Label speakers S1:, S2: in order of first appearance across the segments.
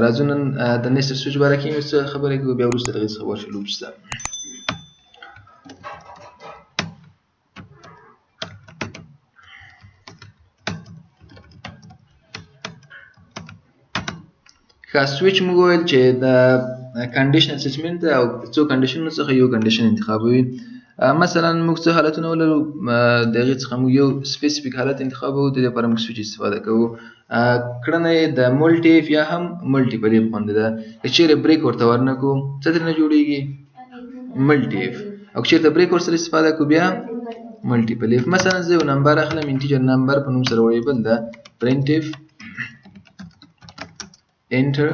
S1: راځو نن د nested switch باره کې یو څه خبرې کوو، بیا وروسته د هغې څخه ورشو loops ته. ښه، سویچ موږ وویل چې د conditional statement ده او څو condition ونو څخه یو condition انتخابوي. مثلا موږ څه حالتونه ولرو، د هغې څخه موږ یو specific حالت انتخابوو، د دې لپاره موږ سویچ استفاده کوو. کړنه یې د multi if یا هم multiple if غوندې ده. که چیرې break ورته ورنه کړو څه ترېنه جوړېږي؟ multi if. او که چیرته break ورسره استفاده کړو بیا multiple if. مثلا زه یو number اخلم، integer number په نوم سره variable ده، print if enter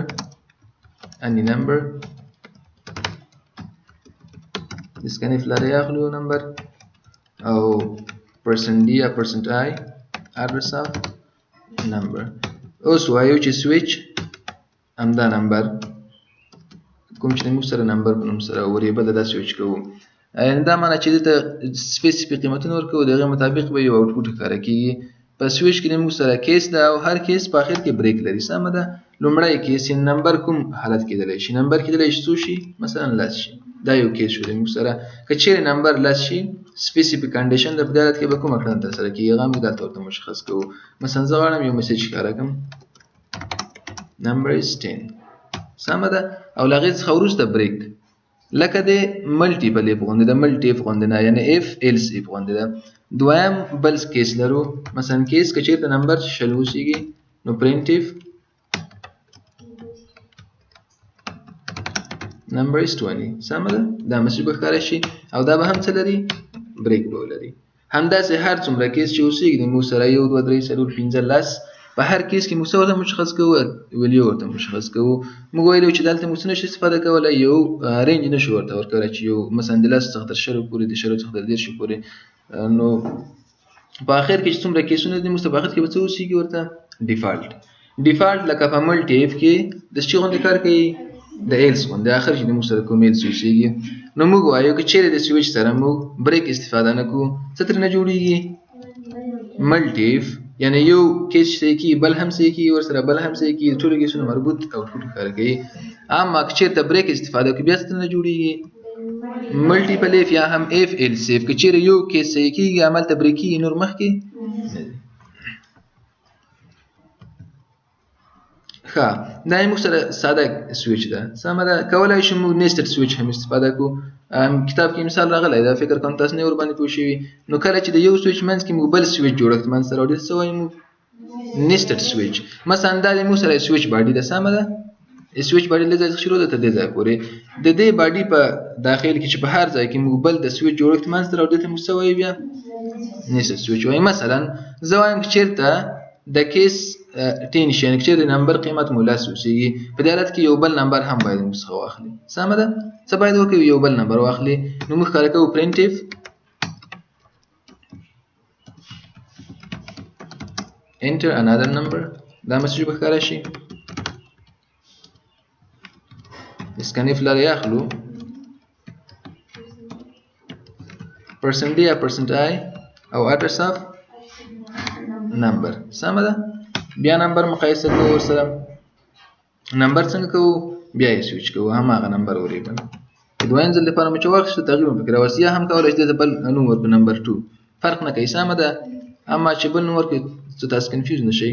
S1: any number، scanf لري اخلو یو number او percent d یا percent i address of number. اوس وایو چې سویچ همدا number کوم چې موږ سره number په نوم سره variable ده سویچ کوو. یعنې دا معنی چې دلته specific قیمتونه ورکوو، د هغې مطابق به یو output ښکاره کېږي. په سویچ کې موږ سره case ده او هر case په اخر کې break لري. سمه ده. لومړی case یعنې number کوم حالت کېدلی شي؟ number کېدلی شي څو شي؟ مثلا لس شي. دا یو case شو دی موږ سره. که چیرې number لس شي specific condition ده، په دې حالت کې به کومه کړنه ترسره کېږي هغه موږ دلته ورته مشخص کوو. مثلا زه غواړم یو message ښکاره کړم، number is 10. سمه ده. او له هغې څخه وروسته break، لکه د multiple if غوندې ده، multi if غوندې نه، یعنې if else if غوندې ده. دویم بل case لرو، مثلا case که چیرته number 20 اوسېږي نو print if number is 20. سمه ده. دا message به ښکاره شي او دا به هم څه لري؟ break به ولري. همداسې هر څومره case چې اوسېږي موږ سره 1 2 3 4 5 10، په هر case کې موږ څه ورته مشخص کوو؟ value ورته مشخص کوو. موږ ویلو چې دلته موږ څه نشو استفاده کولی، یو range نشو ورته ورکولی چې یو مثلا د 10 څخه تر 20 پورې، د 20 څخه تر 30 پورې. نو په اخر کې چې څومره case ونه دي موږ ته په اخر کې به څه اوسېږي ورته؟ default. default لکه په multi if کې د څه غوندې کار کوي؟ د else غوندې. اخر چې موږ سره کوم else اوسېږي نو موږ وایو که چیرې د سویچ سره موږ break استفاده نه کوو څه ترېنه جوړېږي؟ multi if، یعنې یو case چې صحیح کېږي بل هم صحیح کېږي ورسره، بل هم صحیح کېږي، ټولو case ونو مربوط output ښکاره کوي. اما که چیرته break استفاده کړو بیا څه ترېنه جوړېږي؟ multiple if یا هم if else if. که چیرې یو case صحیح کېږي هملته break کېږي، نور مخکې نه ځي. ښه، دا موږ سره ساده سویچ ده. سمه ده. کولای شو موږ nested switch هم استفاده کړو. کتاب کې مثال راغلی دا، فکر کوم تاسو نه ورباندې پوه شوي. نو کله چې د یو سویچ منځ کې موږ بل سویچ جوړښت منځ ته راوړي څه وایو موږ؟ nested switch. مثلا دا د موږ سره switch body ده. سمه ده. switch body له ځای څخه شروع ده تر دې ځای پورې. د دې body په داخل کې چې په هر ځای کې موږ بل د سویچ جوړښت منځ ته راوړي ته موږ څه وایو؟ بیا nested switch وایو. مثلا زه وایم که چېرته د case 10 شي، یعنې که چېرې د number قیمت مو 10 اوسېږي، په دې حالت کې یو بل number هم باید موږ څخه واخلي. سمه ده. څه باید وکړو؟ یو بل number واخلي. نو موږ ښکاره کوو print if enter another number، دا message به ښکاره شي. scanf لارې اخلو، percent d یا percent i او address of number. سمه ده. بیا number مقایسه کوو ورسره. number څنګه کوو؟ بیا یې سویچ کوو، هماغه number variable. د دویم ځل لپاره مو چې واخیستو تغییر مو پکې راوست. یا هم کولی شئ دلته بل نوم ورکړو، number 2، فرق نه کوي. سمه ده. اما چې بل نوم ورکړو څه تاسو confuse نه شئ.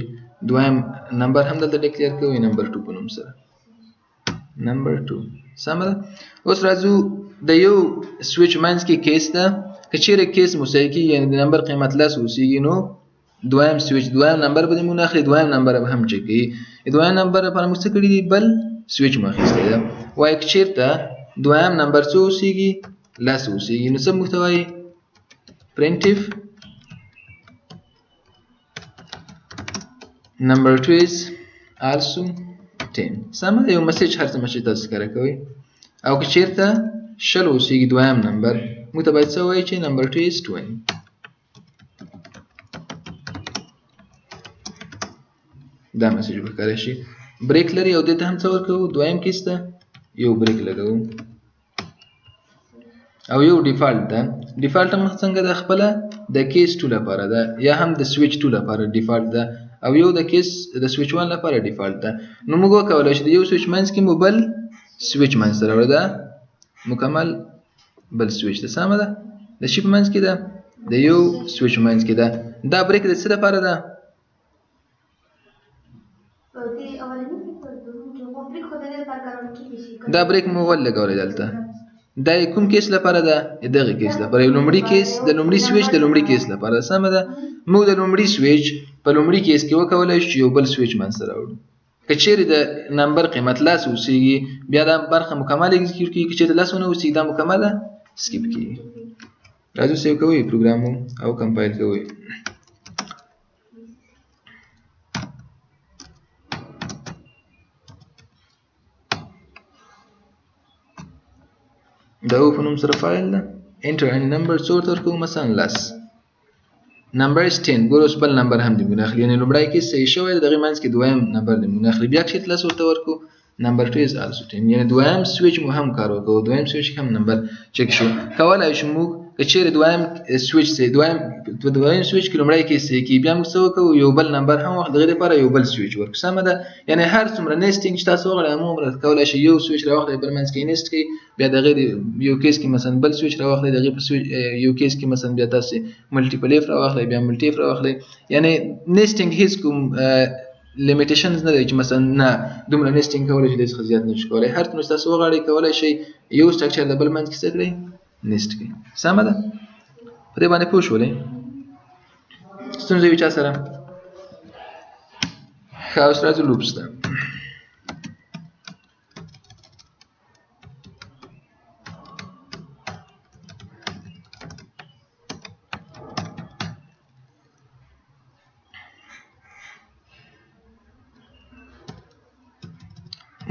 S1: دویم number هم دلته declare کوو، number 2 په نوم سره، number 2. سمه ده. اوس راځو د یو سویچ منځ کې case ده. که چیرې case مو صحیح کېږي، یعنې د number قیمت 10 اوسېږي، نو دویم سویچ دویم number به موږ اخلي، دویم number به هم چک کوي. دویم number لپاره موږ څه کړي دي؟ بل سویچ مو اخیستی ده. وایي که چیرته دویم number څو اوسېږي؟ 10 اوسېږي، نو څه موږ ته وایي؟ print if number 2 is also 10. سمه ده. یو message هر څه message تاسو ښکاره کوئ. او که چیرته 20 اوسېږي دویم number، موږ ته باید څه وایي؟ چې number 2 is 20. دا message به ښکاره شي. break لري او دې ته هم څه ورکوو؟ دویم case ته یو break لګوو. او یو default ده. default هم څنګه ده؟ خپله د case 2 لپاره ده، یا هم د سویچ 2 لپاره default ده. او یو د case د سویچ 1 لپاره default ده. نو موږ وکولای شو د یو سویچ منځ کې مو بل سویچ منځ ته راوړو، دا مکمل بل سویچ ده، سمه ده؟ د شي په منځ کې ده، د یو سویچ منځ کې ده. دا break د څه لپاره ده؟ دا break مو ولې لګولی دلته؟ دا یې کوم case لپاره ده؟ دغه case لپاره، یو لومړي case د لومړي سویچ د لومړي case لپاره، سمه ده؟ موږ د لومړي سویچ په لومړي case کې وکولای شو چې یو بل سویچ منځته راوړو. که چیرې د نمبر قیمت لس اوسېږي بیا دا برخه مکمله execute کېږي، که چیرې لس ونه اوسېږي دا مکمله skip کېږي. راځو save کوئ پروګرام مو او compile کوئ. د او په نوم سره فایل ده. Enter any number څو ورته ورکوو؟ مثلا لس. Number is 10. ګوره اوس بل نمبر هم د موږ نه اخلي، یعنې لومړی case صحیح شوی دی، دغې منځ کې دویم نمبر د موږ نه اخلي. بیا که چېرته لس ورته ورکړو number 2 is also 10، یعنې دویم سویچ مو هم کار وکړو، دویم سویچ هم نمبر چک شو. کولای شو موږ که چیرې دویم سویچ صحیح، په دویم سویچ کې لومړی case صحیح کېږي، بیا موږ څه وکړو؟ یو بل نمبر هم واخلو، دغې لپاره یو بل سویچ ورکړو، سمه ده؟ یعنې هر څومره nesting چې تاسو وغواړئ همغومره کولای شئ یو سویچ راواخلئ بل منځ کې nest کړئ، بیا د هغې یو case کې مثلا بل سویچ راواخلئ، د هغې په سویچ یو case کې مثلا بیا تاسې multiple if راواخلئ، بیا multi if راواخلئ. یعنې nesting هیڅ کوم limitations نه دی چې مثلا نه دومره nesting کولی شئ، دې څخه زیات نه شئ کولی. هر څومره چې تاسو وغواړئ کولی شئ یو structure د بل منځ کې څه کړئ؟ nest کړئ، سمه ده؟ په دې باندې پوه شولئ؟ ستونزه وي چا سره؟ ښه، اوس راځو loops ته.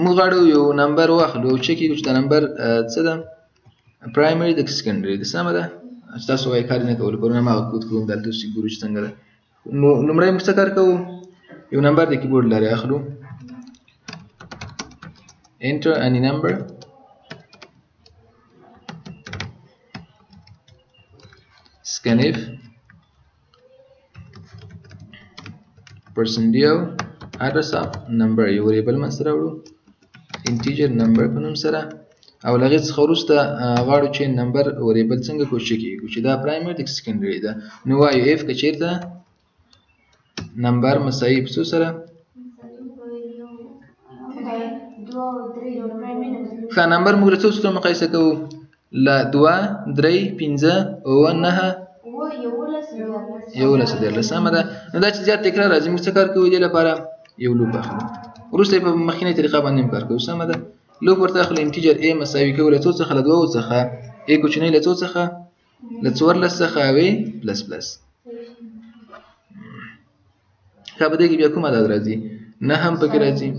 S1: موږ غواړو یو نمبر واخلو او چک یې کړو چې دا نمبر څه ده، primary ده که secondary ده، سمه ده؟ چې تاسو وایي کار نه کولو، پرون هماغه کوډ کوم، دلته اوس ګورو چې څنګه ده. نو لومړی موږ څه کار کوو؟ یو نمبر د کیبورډ لارې اخلو، enter any number، scanf percent d address of number یو variable منځته راوړو integer number په نوم سره، او له هغې څخه وروسته غواړو چې نمبر variable څنګه کړو چک یې کړو چې دا primary ده که secondary ده. نو وایو if که چېرته نمبر مساوي په څو سره؟ ښه، نمبر موږ له څو سره مقایسه کوو؟ له 2 3 5 7 9 11 13، سمه ده؟ نو دا چې زیات تکرار راځي موږ څه کار کوو؟ دې لپاره یو loop اخلو، وروسته یې په مخکینۍ طریقه باندې هم کار کوو، سمه ده؟ loop ورته اخلو، integer a مساوي کوو له څو څخه؟ له دوو څخه، a کوچنی له څو څخه؟ له 14 څخه، او a plus plus. ښه، په دې کې بیا کوم عدد راځي؟ نه هم پکې راځي،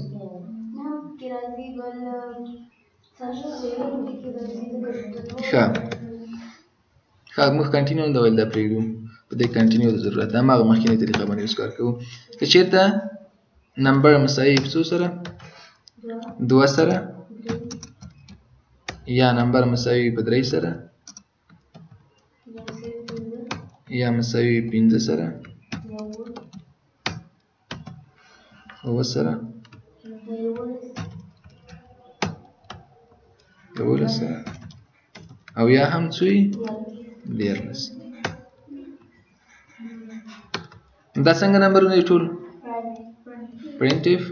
S1: ښه ښه، موږ continue نه ویل، دا پرېږدو، په دې continue د ضرورت ده، هماغه مخکینۍ طریقه باندې اوس کار کوو. که چېرته نمبر مساوي په څو سره؟ 2 سره، یا نمبر مساوي په 3 سره، یا مساوي 5 سره، 7 سره، 11 سره، او یا هم څوی؟ 13. دا څنګه نمبرونه دي ټول؟ Printf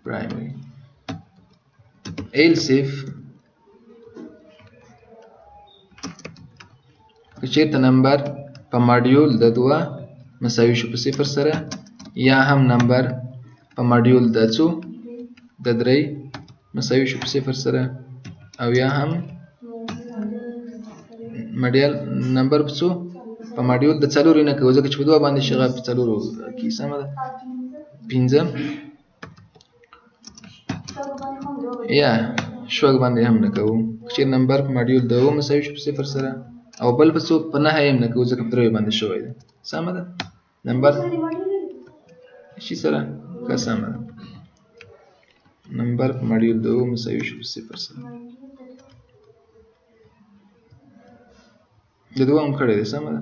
S1: primary else if که چېرته نمبر په ماډیول د 2 مساوي شو په 0 سره، یا هم نمبر په ماډیول د څو؟ د 3 مساوي شو په 0 سره، او یا هم ماډیول نمبر په څو؟ په ماډیول د 4 نه کوو، ځکه چې په 2 باندې شي هغه په 4 کې، سمه ده؟ 5 یا شپږ باندې هم نه کوو. که چېرې نمبر په ماډیول د 7 مساوي شو په 0 سره، او بل په څو؟ په 9 یې هم نه کوو، ځکه په 3 باندې شوی دی، سمه ده؟ نمبر شي سره، ښه سمه ده. نمبر په ماډیول د 7 مساوي شو په 0 سره، د 2 هم کړی دی، سمه ده؟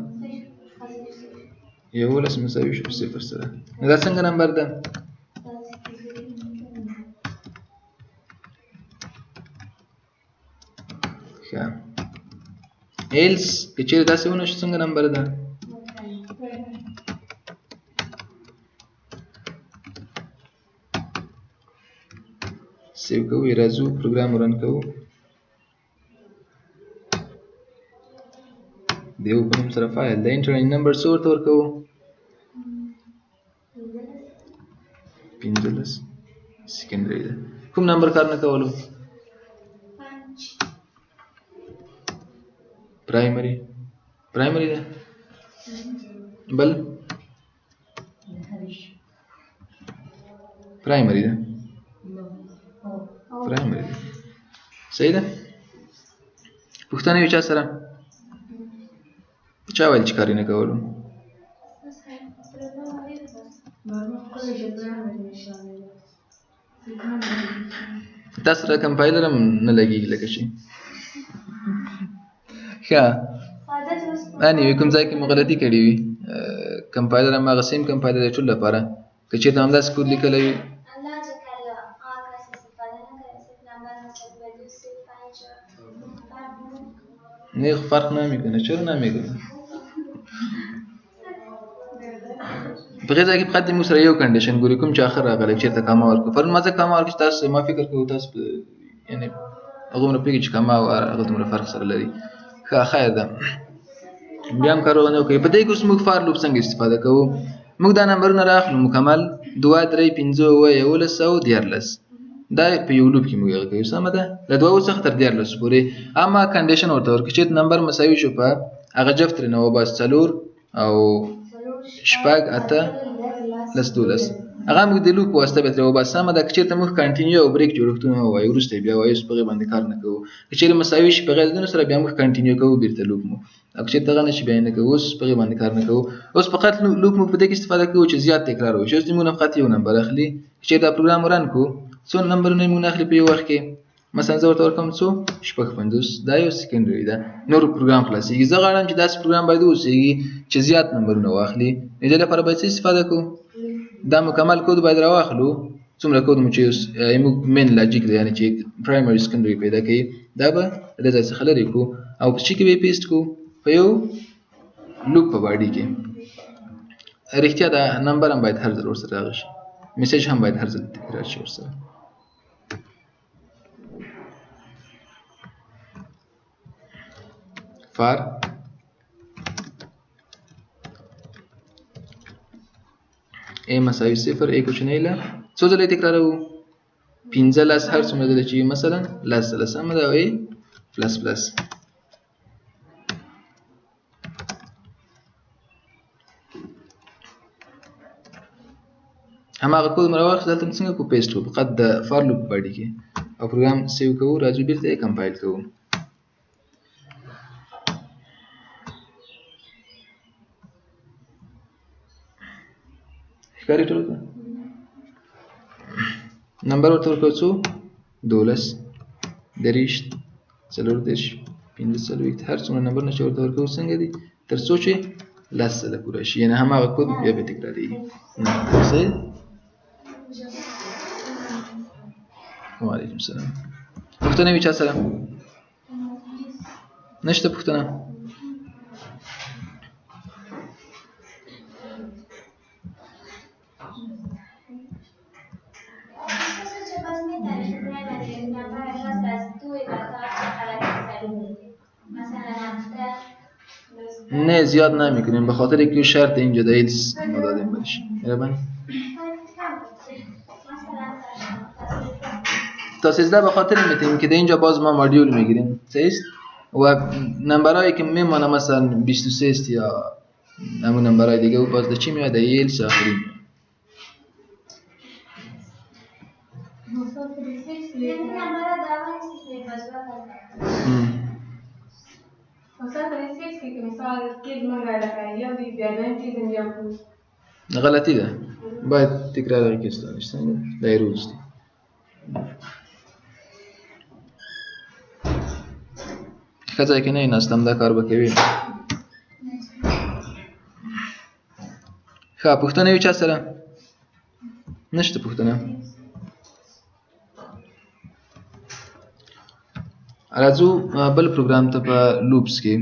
S1: 11 مساوي شو 0 سره. نو دا څنګه نمبر ده؟ ښه، else که چیرې داسې ونه شو څنګه نمبر ده؟ save کوو، راځو پروګرام run کوو. د یو په نوم سره فایل د enter number څو ورته ورکوو؟ 15 secondary ده. کوم نمبر کار نه کولو؟ primary، primary ده. بل primary ده، primary ده. صحیح ده. پوښتنه وي چا سره؟ چا ویل چې کار یې نه کولو؟ تاسو سره compiler هم نه لګېږي لکه چې. ښه، anyway کوم ځای کې مو غلطي کړې وي، compiler هم هغه same compiler دی ټول لپاره. که چېرته همداسې کوډ لیکلی وي، نه فرق نمیکنه. چرا نمیکنه؟ په دې ځای کې فقط موږ سره یو condition ګوري کوم چې اخر راغلی، چېرته کاما ورکړو. پرون ما ځکه کاما ورکړه چې تاسو ما فکر کوو تاسو یعنې هغومره پوهېږئ چې کاما او هغه دومره فرق سره لري. ښه، خیر ده، بیا هم کار ونه کوي. په دې کې اوس موږ for loop څنګه استفاده کوو؟ موږ دا نمبرونه راخلو مکمل 2 3 5 7 11 او 13، دا په یو loop کې موږ هغه کوو، سمه ده؟ له 2 څخه تر 13 پورې. اما condition ورته ورکړو چې نمبر مساوي شو په هغه جفت ترېنه وباسو 4 او 6 8 10 12، هغه موږ د loop په واسطه به ترې وباسو، سمه ده؟ که چېرته موږ continue او break جوړښتونه ووایو، وروسته یې بیا وایو، اوس په هغې باندې کار نه کوو. که چېرې مساوي شي په غیر عددونو سره بیا موږ continue کوو بېرته loop مو، او که چېرته هغه نه شي بیا یې نه کوو. اوس په هغې باندې کار نه کوو. اوس فقط loop موږ په دې کې استفاده کوو چې زیات تکرار وشي. اوس موږ فقط یو نمبر اخلي. که چېرې دا پروګرام run کړو، څو نمبرونه یې موږ نه اخلي په یو وخت کې؟ مثلا زه ورته ورکوم څو؟ 56. دا یو secondary ده، نور پروګرام خلاصېږي. زه غواړم چې داسې پروګرام باید واوسېږي چې زیات نمبرونه واخلي. نو دې لپاره باید څه استفاده کوو؟ دا مکمل کود باید راواخلو. څومره کود مو چې اوس موږ main logic دی، یعنې چې primary secondary پیدا کوي، دا به له دې ځای څخه لرې کړو او په څه کې به یې paste کړو؟ په یو loop په body کې. رښتیا دا نمبر هم باید هر ځل ورسره راغی شي، message هم باید هر ځل تکرار شي ورسره. for a مساوي 0 a کوچنی له څو ځله یې تکراروو؟ 15، هر څومره ځله چې مثلا 10 ځله، سمه ده؟ او a plus plus. هماغه کود مو راواخیست، دلته موږ څنګه کوو؟ paste کوو فقط د for loop په body کې، او پروګرام save کوو، راځو بېرته یې compile کوو. ښکاري ټولو ته؟ نمبر ورته ورکوو څو؟ 12 23 34 45، هر څومره نمبرونه چې ورته ورکوو څنګه دي؟ تر څو چې 10 ځله پوره شي، یعنې هماغه کود بیا به تکرارېږي. صحیح؟ وعلیکم السلام. پوښتنه وي چا سره؟ نشته پوښتنه؟ نه زیاد نمیکنیم به خاطر اینکه شرط اینجا د else ما دادیم برش. مهربانی تا 13 به خاطر میتیم که در اینجا باز ما ماډیول میگیریم، صحیح است؟ و نمبرایی که میمانه مثلا 23 است یا همون نمبرای دیگه، او باز در چی میاد؟ در else آخری میاد. غلطي ده، باید تکرار هغې کې ستانه شي. څنګه؟ دا یې rules دي. ښه ځای کې نه یې ناستم، دا کار به کوي. ښه، پوښتنه یو چا سره نشته؟ پوښتنه راځو بل پروګرام ته په loops کې.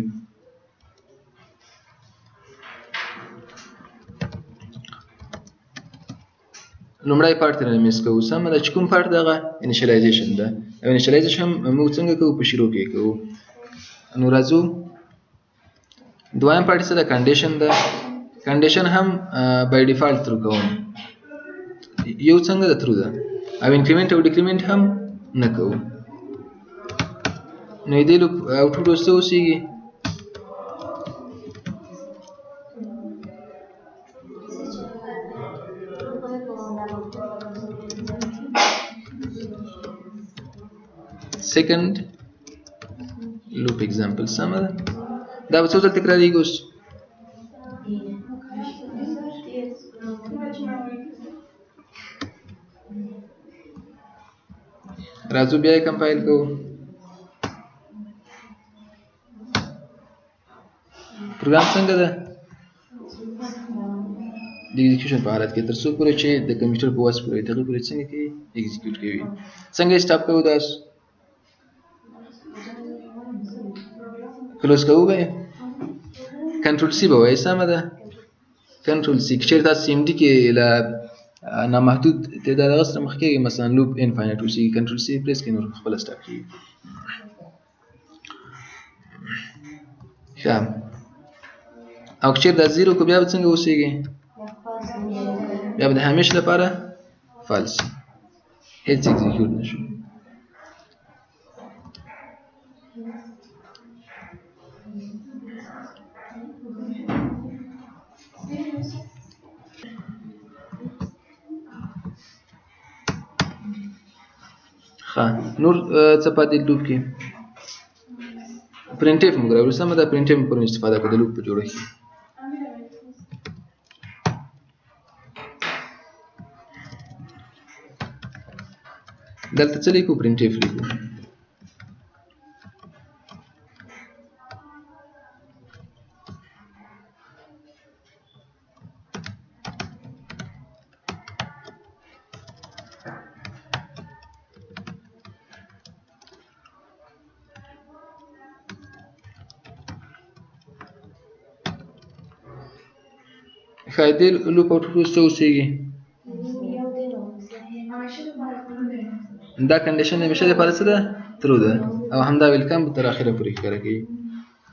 S1: لومړی part ترې miss کوو، سمه ده. چې کوم part دغه initialization ده، او initialization موږ څنګه کوو؟ په شروع کې کوو. نو راځو دویم part څه ده؟ condition ده. condition هم by default true کوم، یو څنګه ده؟ true ده. او increment او decrement هم نه کوو. نو دې loop output اوس څه اوسېږي؟ Second loop example، سمه ده. دا به څو ځل تکرارېږي اوس؟ راځو بیا یې compile کوو. پروګرام څنګه ده؟ د execution په حالت کې، تر څو پورې چې د کمپیوټر په وس پورې تر هغې پورې څنګه کوي؟ execute کوي. څنګه یې stop کوو؟ دا close کوو به یې، control C به وایي، سمه ده. control C. که چېرې تاسو CMD کې له نامحدود تعداد هغه سره مخ کېږئ، مثلا loop infinite اوسېږي، control C press کړئ، نور خپله stop کېږي. ښه، او که چېرې دا zero کو بیا به څنګه اوسېږي؟ بیا به د همیش لپاره false، هېڅ execute نه شو. ښه، نور څه پاتې loop کې؟ printf موږ راوړو، سمه ده. printf موږ پرون استفاده کړو د loop په جوړښت کې. دلته څه لیکو؟ printf لیکو. ښه، دې loop output څه اوسېږي؟ دا condition همیشه لپاره څه ده؟ true ده. او همدا welcome به تر اخره پورې ښکاره کوي،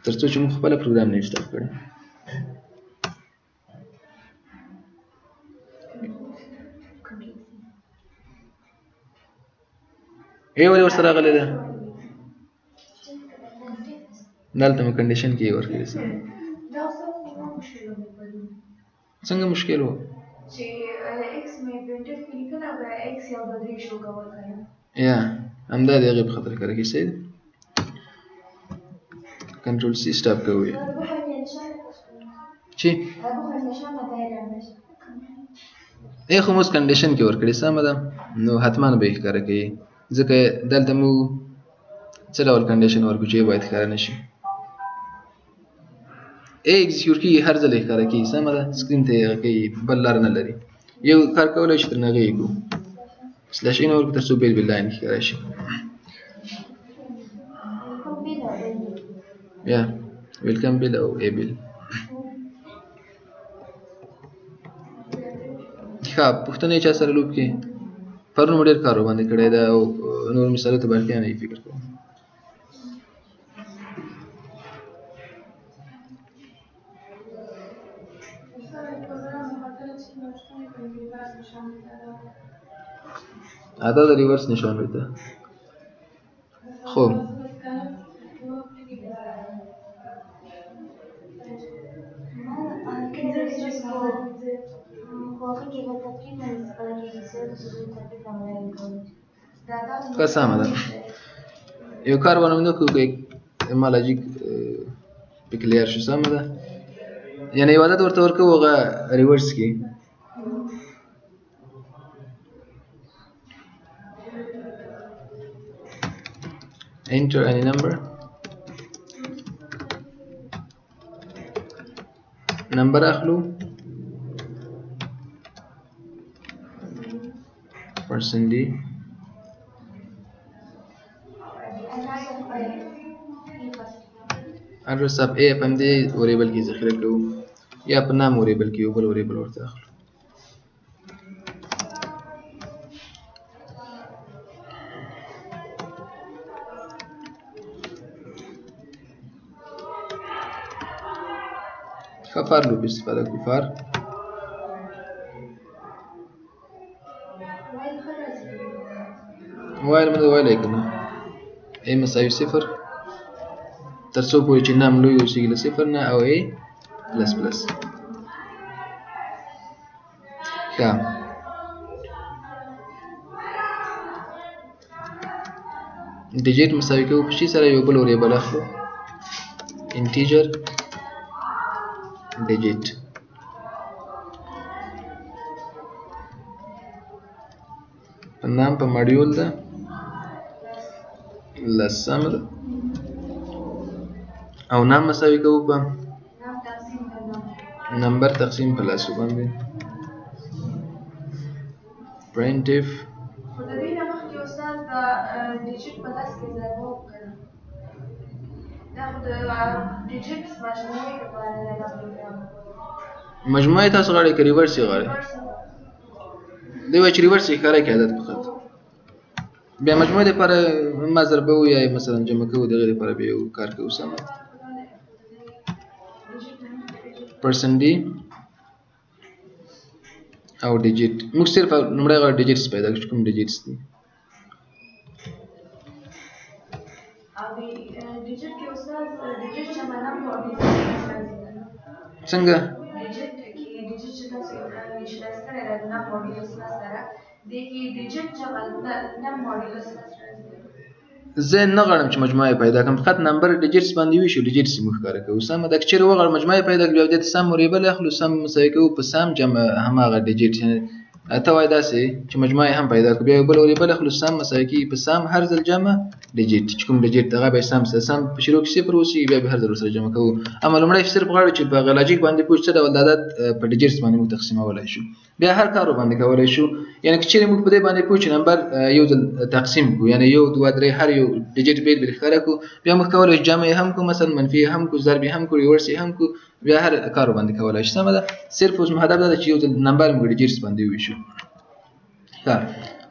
S1: تر څو چې موږ خپله پروګرام نه stop کړي. ای ولې ورسره راغلې ده؟ دلته مو condition کې یې ورکړې. څنګه مشکل و؟
S2: چې x مې printf کې لیکنه به x یو دوه درې شو کول کنه.
S1: یا همدا د هغې په خاطر کار کوي. صحیح ده. control C stop کوو. چې ای خو موږ condition کې ورکړې، سمه ده. نو حتما به یې ښکاره کوي، ځکه دلته موږ څه ډول condition ورکړو چې باید ښکاره نه شي. ای execute کېږي، هر ځل یې ښکاره کېږي، سمه ده. screen ته یې هغه کوي، بل لاره نه لري. یو کار کولی شي تر هغې یې کوو، slash n ورکړو تر څو بېل بېل line ښکاره شي. یا welcome بېل او ای بېل. ښه، پوښتنه یې چا سره loop کې؟ پرون مو ډېر کار ورباندې کړی ده او نور مثالونو ته به اړتیا نه وي فکر کوم. دا د reverse نشان وي. خو ښه، سمه ده. یو کار ورنه نه کوو که ما logic په clear شو، سمه ده. یعنې یو عدد ورته ورکوو، هغه reverse کړي. Enter any number. Number اخلو، Percent d address of a په همدې variable کې ذخیره کوو یا په نام variable کې یو بل variable ورته اخلو. ښه for loop استفاده کوو. For while موږ ویلی که نه a مساوي صفر تر څو پورې چې num لوی اوسېږي له صفر نه او a plus plus. ښه digit مساوي کوو په شي سره یو بل variable اخلو integer digit په نام په ماډیول ده لسم ده او نام مساوي کوو په نمبر تقسیم په لسو باندې printf.
S2: خو د دې نه مخکې استاد د digit په لس کې ضربه وکړه. دا خو د digit مجموعې لپاره دی دا پروګرام.
S1: مجموعه تاسو غواړئ که reverse یې غواړئ؟ دی وایي چې reverse یې ښکاره کړي عدد فقط. بیا مجموعې دپاره ما ضربه وو یا یې مثلا جمع کوو د هغې دپاره بیا یو کار کوو. سمه percent d او digit موږ صرف لومړی غواړو digits پیدا کړو چې کوم digits دي.
S2: او د digit کې استاد digit جمع num راځي.
S1: څنګه؟
S2: digit کې digit چې تاسو initialize کړی دی د num modulus لس سره دې کې digit جمع num modulus لس راځي.
S1: زه نه غواړم چې مجموعه پیدا کړم، فقط number digits باندې ویشو digits یې موږ ښکاره کوو. سمه ده. که چېرې وغواړو مجموعه پیدا کړو بیا دې ته sum variable اخلو، sum مساوي کوو په sum جمع هماغه digit. یعنې ته وایې داسې چې مجموعه یې هم پیدا کړو، بیا یو بل variable اخلو sum مساوي کېږي په sum هر ځل جمع digit چې کوم digit هغه به یې sum سره sum په شروع کې صفر اوسي بیا به هر ځل ورسره جمع کوو. اما لومړی صرف غواړو چې په هغه logic باندې پوه شو څه ډول د عدد په digits باندې موږ تقسیمولی شو، بیا هر کار باندې کولی شو. یعنې که چېرې موږ په دې باندې پوه چې نمبر یو ځل تقسیم کړو، یعنې یو دوه درې هر یو digit بېل بېل ښکاره کړو، بیا موږ کولی شو جمع یې هم کړو، مثلا منفي یې هم کړو، ضرب یې هم کړو، reverse یې هم کړو، بیا هر کار باندې کولی شو. سمه ده. صرف اوس مو هدف دا ده چې یو ځل نمبر موږ digits باندې وویشو. ښه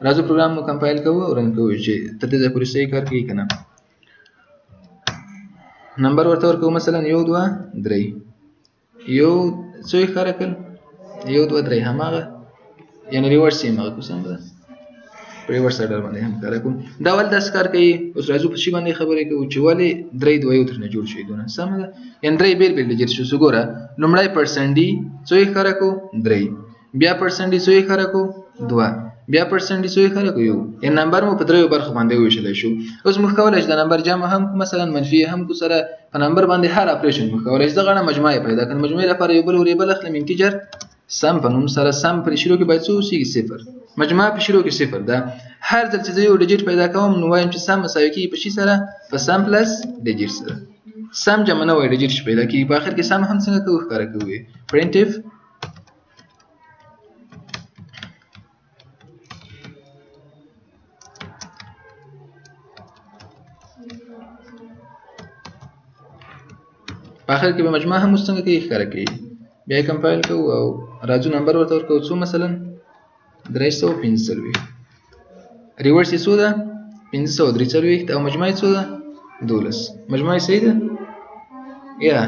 S1: راځو پروګرام مو compile کوو او run کوو چې تر دې ځایه پورې صحیح کار کوي که نه. نمبر ورته ورکوو مثلا یو دوه درې، یو څو یې ښکاره کړل؟ یو دوه درې هماغه، یعنې reverse یې هماغه کوو. سمه ده. په reverse order باندې هم ښکاره کوو. دا ولې داسې کار کوي؟ اوس راځو په شي باندې خبرې کوو چې ولې درې دوه یو ترېنه جوړ شوي دونه. سمه ده. یعنې درې بېل بېل digit شو. ګوره لومړی percent d څو یې ښکاره کوو؟ درې، بیا percent d څو یې ښکاره کوو؟ دوه، بیا percent d څو یې ښکاره کوو؟ یو. یعنې نمبر مو په دریو برخو باندې وویشلی شو. اوس موږ کولی شو د نمبر جمع هم کړو، مثلا منفي یې هم کړو، سره په نمبر باندې هر operation موږ کولی شو. زه غواړم مجموعه یې پیدا کړم، مجموعې لپاره یو بل variable اخلم integer sum په نوم سره. sum په شروع کې باید څه اوسېږي؟ صفر. مجموعه په شروع کې صفر ده. هر ځل چې زه یو digit پیدا کوم نو وایم چې sum مساوي کېږي په شي سره؟ په sum plus digit سره. sum جمع نه وایي digit چې پیدا کېږي. په آخر کې sum هم څنګه کوو؟ ښکاره کوو یې printf په آخر کې به مجموعه هم اوس څنګه کوي؟ ښکاره کوي. بیا یې compile کوو او راځو نمبر ورته ورکوو څو؟ مثلا 345. reverse یې څو ده؟ 543 او مجموعه یې څو ده؟ 12. مجموعه یې صحیح ده؟ یا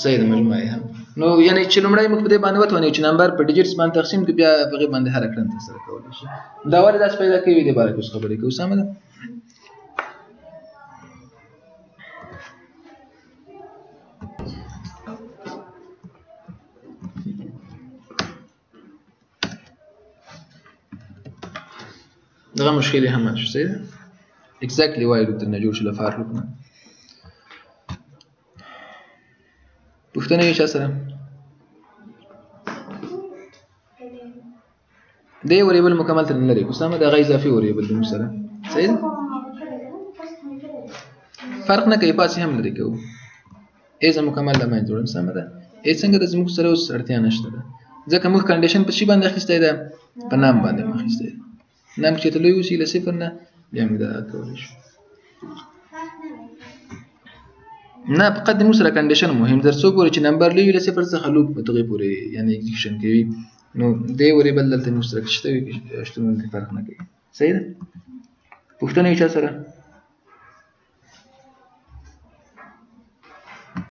S1: صحیح ده مجموعه یې هم. نو یعنې چې لومړی موږ په دې باندې وتوانېږو چې نمبر په digits باندې تقسیم کړو، بیا په هغې باندې هره کړنه ترسره کولی شو. دا ولې داسې پیدا کوي؟ دې باره کې اوس خبرې کوو. سمه ده. دغه مشکل یې هم حل شو. صحیح ده. exactly while loop درنه جوړ شو له for loop نه. پوښتنه یې چا سره؟ دې variable مکمل ترې نه لري کوو. سمه ده. هغه اضافي variable دی موږ سره. صحیح ده. فرق نه کوي، پاس یې هم لرې کوو. ای زه مکمل له منځه وړم. سمه ده. ای څنګه ده؟ زموږ سره اوس اړتیا نشته ده، ځکه موږ condition په شي باندې اخیستی ده؟ په num باندې مو اخیستی ده. num چې ته لوی اوسي له صفر نه، بیا موږ دا کولی شو. نه، فقط د موږ سره condition مهم، تر څو پورې چې number لوی وي له صفر څخه، loop په دغې پورې یعنې execution کوي. نو دی variable دلته موږ سره شته وي شتون دلته فرق نه کوي. صحیح ده؟ پوښتنه یې چا سره؟